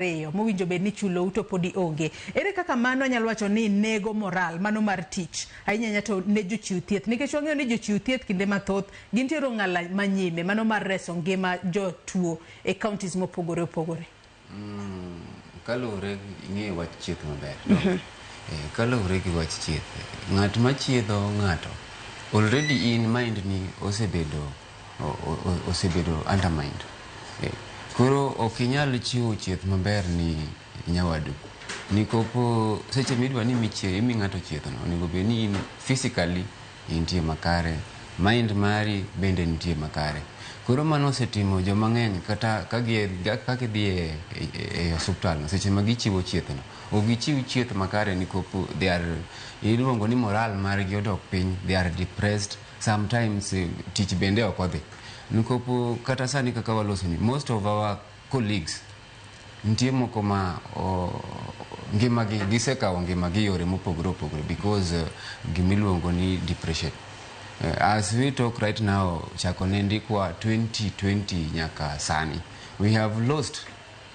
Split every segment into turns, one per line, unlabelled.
Ariyo mowinjo bed ni chulou to podi onge. Ere kaka mano anyalo wacho ni nego moral mano mar tich ahinya ahinya to ne jochiw thieth nikech wang'eyo ni jochiw thieth kinde mathoth gintiere ong'ala manyime mano mar reso ngima jotuo e counties mopogore opogore.
Kaluwore ing'eyo wach chieth maber. Kaluwore gi wach chieth, ng'at ma chiedho ng'ato already in mind ni osebedo undermined. Koro ok inyal chiwo chieth maber ni nyawadu. Nikopo seche midwa ni imi ng'ato chieth no, onego bed ni in physically intie makare, mind mari bende nitie makare. Koro mano osetimo joma ng'eny kata ka gidhi e osuptal no, seche ma gichiwo chieth no, ok gichiw chieth makare nikop they are iluongo ni moral margi odok piny, they are depressed, sometimes tich bende ok odhi. Nikop kata sani kaka waloso ni, most of our colleagues nitie moko ma ngimagi gisekawo ngimagi yore mopogore opogore because gimiluongo ni depression. As we talk right now, chako ne ndikwa 2020 nyaka sani, we have lost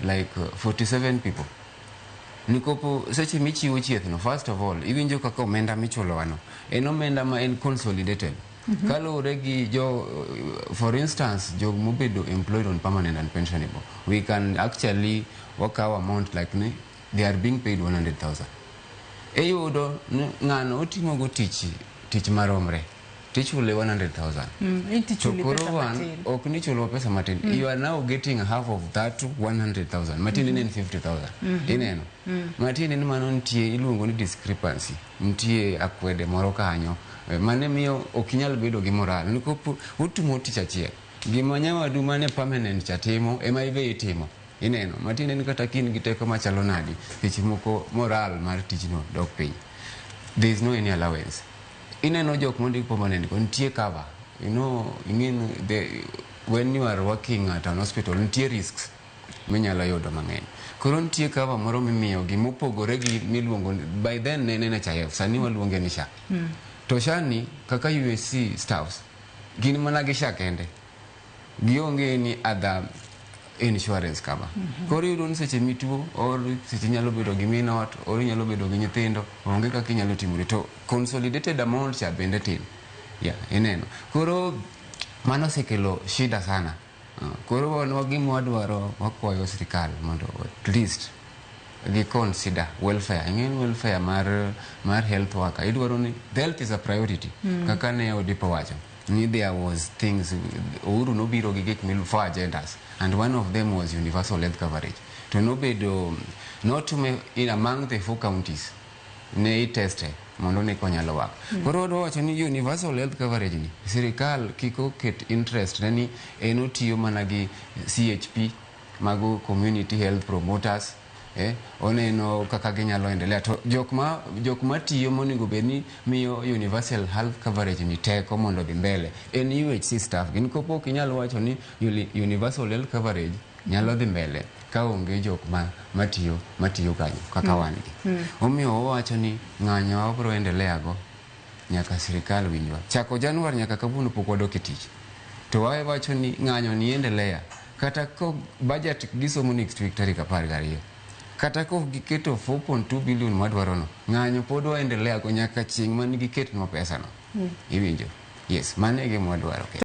like 47 people. Nikopo seche michiwo chieth no, first of all, iwinjo kaka omenda michulowa no, en omenda ma en consolidated. Kaluwore gi jo, for instance, jok mobedo employed on permanent and pensionable, we can actually wakaw amount like ni they are being paid 100,000. Iyudo ni ng'ano otimo go tich tich maromre tichule 100,000.
In
To
tichuli
koro
pesa
wan
matin.
Ok ni chulwa pesa matin. You are now getting half of that 100,000. Matiende ni en 50,000. Ineno? Matiende ni mano nitie iluongo ni discrepancy. Nitie akwede moro kanyo. Mane miyo ok inyal bedo gi moral. Nikop utimo tich achiel. Gima nyawadu mane permanent cha timo ema ibe itimo. Ineno? Matiende ni kata ka in gi teko machalo nadi, seche moko moral mar tijno dok piny. There is no any allowance. Ineno jok mondik permanent go nitie cover. You know, ing'e when you are working at an hospital nitie risks minyalo yudo mang'eny. Koro nitie cover moro mimiyogi mopogore gi miluongo by then ne en NHIF, sani waluonge ni SHA. To SHA ni kaka UHC staffs gin mana gi SHA kende. Gionge ni other insurance cover. Koro iyudo ni seche mituo or seche inyalo bedo gi min ot or inyalo bedo gi nyithindo onge kaka inyalo timori to consolidated amount cha bende tin. Yeah, ineno. Koro mano osekelo shida sana. Koro wan gima wadwaro wakwayo sirikal mondo at least gi consider welfare. Ing'e ni welfare mar health worker idwaro ni health is a priority. Kaka ne Odipo wacho ni there was things Uhuru nobiro gi gik milu four agendas and one of them was universal health coverage. To nobedo notime in among the four counties ne iteste mondo ne konyalo work. Koro wadwa wacho ni universal health coverage ni sirikal kik oket interest ne ni en otiyo mana gi CHP mago community health promoters, oneno kaka ginyalo endelea to jok ma tiyo monego bed ni miyo universal health coverage ni teko mondo odhi mbele en UHC staff gin kopo ok inyal wacho ni universal health coverage nyalo dhi mbele ka onge jok ma matiyo kanyo kaka wan gi. Omiyo wawacho ni ng'anyo wabro endelea go nyaka sirikal winjwa. Chako Januar nyaka kawuono pok wadok e tich. To wawacho ni ng'anyo ni endelea kata ko budget gisomo next week tarik 12. Kata kok giketo 4.2 billion madwaro no, ng'anyo pod waendelea go nyaka chieng' man giketnwa pesa no. Iwinjo? Yes, mano e gima wadwaro.